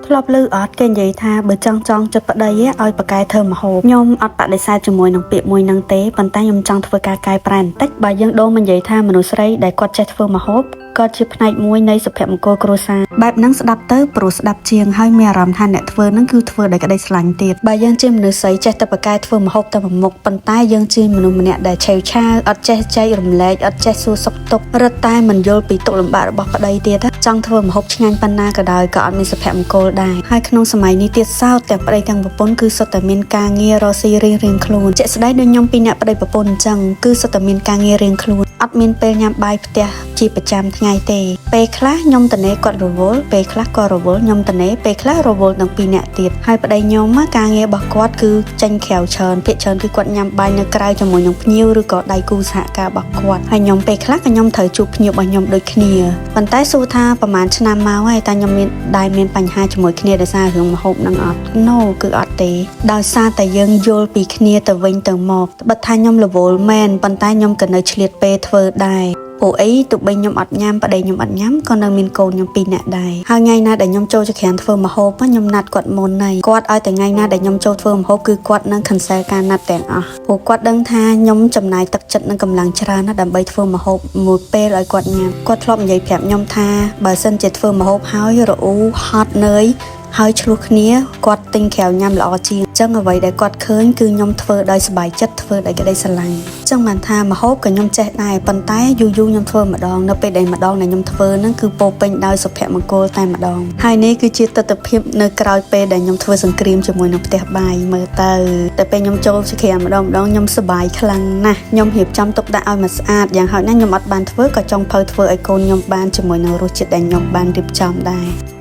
ធ្លាប់ឮអត់គេនិយាយថាបើចង់ចងចិត្តប្តីឲ្យប៉ាកែធ្វើម្ហូបខ្ញុំអត់បដិសេធជាមួយនឹងពាក្យមួយហ្នឹងទេប៉ុន្តែខ្ញុំចង់ធ្វើការកែប្រែបន្តិចបើយើងដូរមកនិយាយថាមនុស្សស្រីដែលគាត់ចេះធ្វើម្ហូបក៏ជាផ្នែកមួយនៃសុភមង្គលគ្រួសារបែបហ្នឹងស្ដាប់ទៅព្រោះស្ដាប់ជាងហើយមានអារម្មណ៍ថាអ្នកធ្វើហ្នឹងគឺធ្វើដោយក្តីស្រឡាញ់ទៀតបើយើងជាមនុស្សស្រីចេះតែប៉ាកែធ្វើម្ហូបតែមួយមុខប៉ុន្តែយើងជាមនុស្សម្នាក់ដែលឆេវឆាវអត់ចេះចែករំលែកអត់ចេះសួរសុខទុក្ខរឹតតែមិនយល់ពីទុក្ខលំបាករបស់ប្តីទៀតណាចង់ធ្វើម្ហូបឆ្ងាញ់ប៉ុណ្ណាក៏ដោយក៏អត់មានសុភមង្គលដែរហើយក្នុងសម័យនេះទៀតសោតទាំងប្តីទាំងប្រពន្ធគឺសុទ្ធតែមានការងាររកស៊ីរៀងៗខ្លួនជាក់ស្ដែងដូចខ្ញុំពីរអ្នកប្តីប្រពន្ធអញ្ចឹងគឺសុទ្ធតែមានការងាររៀងខ្លួនអត់មានពេលញ៉ាំបាយផ្ទះជាប្រចាំថ្ងៃទេពេលខ្លះខ្ញុំតនេគាត់រវល់ពេលខ្លះក៏រវល់ខ្ញុំតនេពេលខ្លះរវល់ទាំងពីរអ្នកទៀតហើយប្តីខ្ញុំណាការងាររបស់គាត់គឺចេញក្រៅច្រើនភាគច្រើនគឺគាត់ញ៉ាំបាយនៅក្រៅជាមួយនឹងភ្ញៀវឬក៏ដៃគូសហការរបស់គាត់ហើយខ្ញុំពេលខ្លះក៏ខ្ញុំត្រូវជួបភ្ញៀវរបស់ខ្ញុំដូចគ្នាប៉ុន្តែសួរថាប្រហែលឆ្នាំមកហើយតែខ្ញុំមានដែរមានបញ្ហាជាមួយគ្នាដោយសាររឿងម្ហូបនឹងអត់ No គឺអត់ទេដោយសារតែយើងយល់ពីគ្នាទៅវិញទៅមកបើថាខ្ញុំរវល់មែនប៉ុន្តែខ្ញុំក៏នៅឆ្លៀតពេលធ្វើដែរព្រោះអីទោះបីខ្ញុំអត់ញ៉ាំប្តីខ្ញុំអត់ញ៉ាំក៏នៅមានកូនខ្ញុំពីរនាក់ដែរហើយថ្ងៃណាដែលខ្ញុំចូលចក្រានធ្វើម្ហូបខ្ញុំណាត់គាត់មុនហើយគាត់ឲ្យតែថ្ងៃណាដែលខ្ញុំចូលធ្វើម្ហូបគឺគាត់នឹង cancel ការណាត់ទាំងអស់ព្រោះគាត់ដឹងថាខ្ញុំចំណាយទឹកចិត្តនិងកម្លាំងច្រើនណាស់ដើម្បីធ្វើម្ហូបមួយពេលឲ្យគាត់ញ៉ាំគាត់ធ្លាប់និយាយប្រាប់ខ្ញុំថាបើសិនជាធ្វើម្ហូបហើយរអ៊ូហត់នឿយហើយឆ្លោះគ្នាគាត់ទិញក្រៅញ៉ាំល្អជាងអញ្ចឹងអ្វីដែលគាត់ឃើញគឺខ្ញុំធ្វើដោយសប្បាយចិត្តធ្វើដោយក្តីស្រឡាញ់អញ្ចឹងបានថាម្ហូបក៏ខ្ញុំចេះដែរប៉ុន្តែយូរយូរខ្ញុំធ្វើម្ដងនៅពេលដែលម្ដងដែលខ្ញុំធ្វើហ្នឹងគឺពោរពេញដោយសុភមង្គលតែម្ដងហើយនេះគឺជាទស្សនភាពនៅក្រោយពេលដែលខ្ញុំធ្វើសង្គ្រាមជាមួយនឹងផ្ទះបាយមើលទៅតែពេលខ្ញុំចូលសង្គ្រាមម្ដងម្ដងខ្ញុំសប្បាយខ្លាំងណាស់ខ្ញុំរៀបចំទុកដាក់ឲ្យមកស្អាតយ៉ាងហោចណាស់ខ្ញុំអត់បានធ្វើក៏ចង់ភៅធ្វើឲ្យកូនខ្ញុំបានជាមួយនឹងរសជាតិដែលខ្ញុំបានរៀបចំដែរ។